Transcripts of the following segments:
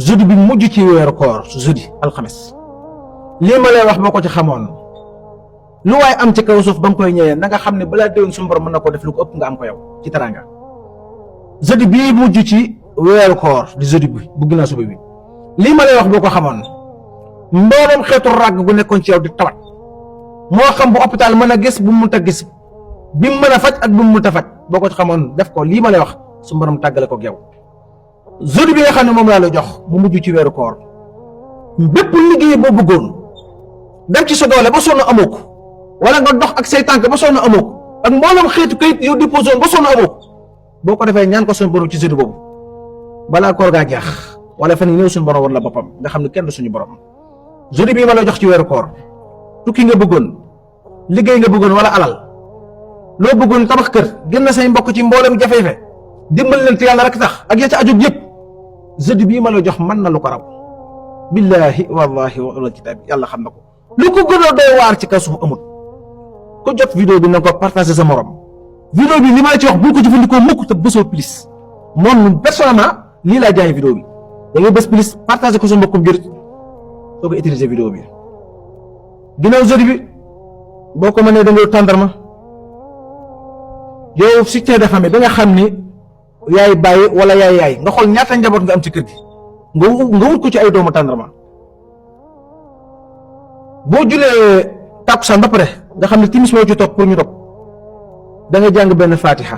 jeudi bi mujj ci weeru koor jeudi alxames lii ma lay wax boo ko ci xamoon lu waay am ci kaw suuf ba nga koy ñëwee na nga xam ne balaa déwén suñu borom mën na ko def lu ko ëpp nga am ko yow ci teraanga. jeudi bii mujj ci weeru koor di jeudi bi bu ginnaaw suba bi lii ma lay wax boo ko xamoon mboolem xeetu ràgg gu nekkoon ci yow di tawat moo xam bu hôpital mën a gis bu mu mënta gis bi mu mën a faj ak bu mu mënta faj boo ko ci xamoon def ko lii ma lay wax suñu borom tàggale ko yow. jeudi bi nga xam ne moom laa la jox mu mujj ci weeru koor bépp liggéey boo bëggoon dem ci sa doole ba sonn amoo ko wala nga dox ak say tànk ba sonn amoo ko ak mboolem xeetu kayit yow déposé woon ba sonn amoo ko boo ko defee ñaan ko suñu borom ci jeudi boobu balaa koor gaa jeex wala fan yii ñëw suñu borom war la boppam nga xam ne kenn du suñu borom. jeudi bii ma la jox ci weeru koor tukki nga bëggoon liggéey nga bëggoon wala alal loo bëggoon tabax kër génn say mbokk ci mboolem jafe-jafe dimbal leen te yàlla rek tax ak ya ca aju yëpp jeudi bii ma la jox mën na lu ko raw billaahi wallaahi wal kitaab yàlla xam na ko lu ko gën a doy waar ci kaw suuf amul. ko jot vidéo bi na ko partagé sa morom vidéo bi li ma la ci wax bul ko jëfandikoo mukk te bësoo plus moom personnellement lii laa jaay vidéo bi da ngay bës plus partagé ko sa mbokkum jërit soo ko utiliser vidéo bi. ginnaaw jeudi bi boo ko mënee da ngay tàndarma yow soutien de famille da nga xam ni yaay bàyyi wala yaay nga xool ñaata njaboot nga am ci kër gi nga wut ko ci ay doomu tàndarma boo julee tàkkusaan ba pare nga xam ne timis moo ci topp pour ñu dog da nga jàng benn fatiha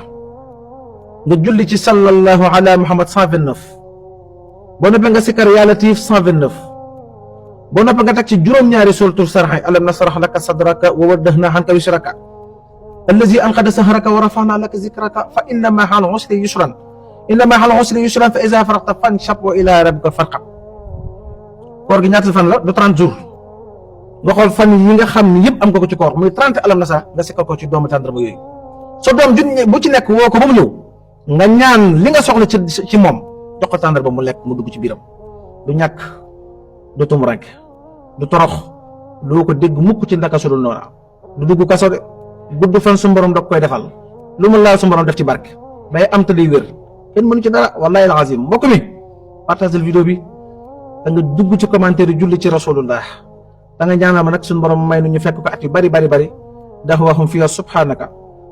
nga julli ci sallallahu ala muhammad 129 boo noppee nga sikkar yaa latif 129 boo noppee nga teg ci juróom-ñaari suratul sarx alam nasrah laka sadraka wa waddahna anka wisraka allazi anqada sahraka wa rafa'na laka zikraka fa inna ma'al usri yusran fa iza faragta fanshab wa ila rabbika farghab. koor gi ñaata fan la du 30 jours nga xool fan yi nga xam ni yëpp am nga ko ci koor muy 30 alam nasrah nga sikkar ko ci doomu tàndarma yooyu sa doom bu ci nekk woo ko ba mu ñëw nga ñaan li nga soxla ci moom jox ko tàndarma mu lekk mu dugg ci biiram du ñàkk du tumurank du torox loo ko dégg mukk ci ndaka su dul noona du dugg kaso de gudd fan su borom da koy defal lu mu laal su borom def ci barke day am te day wér kenn mënu ci dara wallahi alazim mbokk mi partagel vidéo bi da nga dugg ci commentaire yi julli ci rasulullah da nga ñaanal ma nag suñu borom may nu ñu fekk ko at yu bari dahwahum fiha subhanaka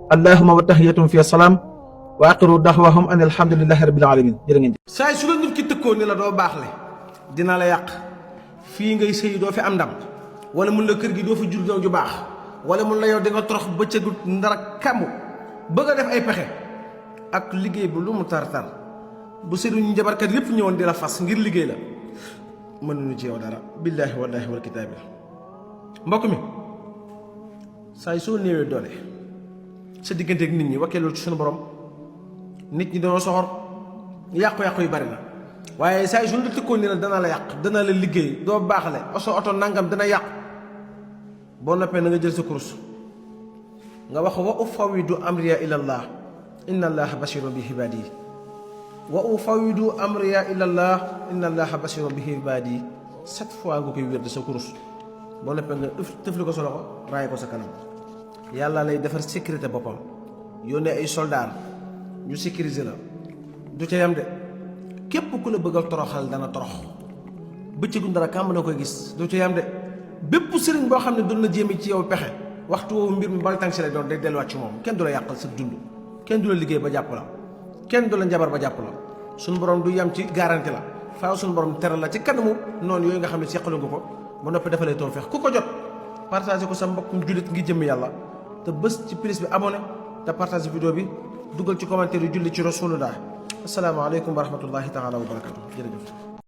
allahumma wa tahiyatum fiha salaam wa aqiru dahwahum an alhamdulillahi rabbil alamin jërë ngeen jëf. saa su la nit ki tëkkoo ni la doo baax le dina la yàq fii ngay sëy doo fi am ndam wala mun la kër gi doo fi jur doom ju baax wala mun la yow di nga torox bëccëgu ndara kàmbu bëgg a def ay pexe ak liggéey bu lu mu tar-tar bu sëriñu njabarkat yépp ñëwoon di la fas ngir liggéey la mënuñu ci yow dara billaahi wallaahi wal kitaabi. mbokk mi saa soo néewee doole sa diggante ak nit ñi wakkeelul ci suñu borom nit ñi dañoo soxor yàqu-yàqu yu bari na waaye saa su ñu la tëkkoon ni la dana la yàq dana la liggéey doo baaxale oto nangam dana yàqu boo noppee na nga jël sa kurus nga wax wa ufawidu amriya ilallah inna allaha basirun bi ibaadihi wa ufawidu amriya ilallah inna allaha basirun bi ibaadihi 7 fois nga koy wér de sa kurus boo noppee nga tëfli ko sa loxo raay ko sa kanam yàlla lay defar sécurité boppam yónnee ay soldaar ñu sécuriser la du ca yam de képp ku la bëgg a toroxal dana torox bëccëgu dara kàmm na koy gis du ca yam de bépp sëriñ boo xam ne doon na jéeme ci yow pexe waxtu woowu mbir mi bal tànk si lay doon day delluwaat ci moom kenn du la yàqal sa dund kenn du la liggéey ba jàpp la kenn du la njabar ba jàpp la suñu borom du yam ci garanti la faaw suñu borom teral la ci kanamu noonu yooyu nga xam ne seqalu nga ko ba noppi defalee tawfeex ku ko jot partagé ko sa mbokkum jullit ngi jëm yàlla te bés ci prise bi abonné te partagé vidéo bi dugal ci commentaire yu julli ci rasulullah asalaamaaleykum wa rahmatullahi taala wa barakatu jërëjëf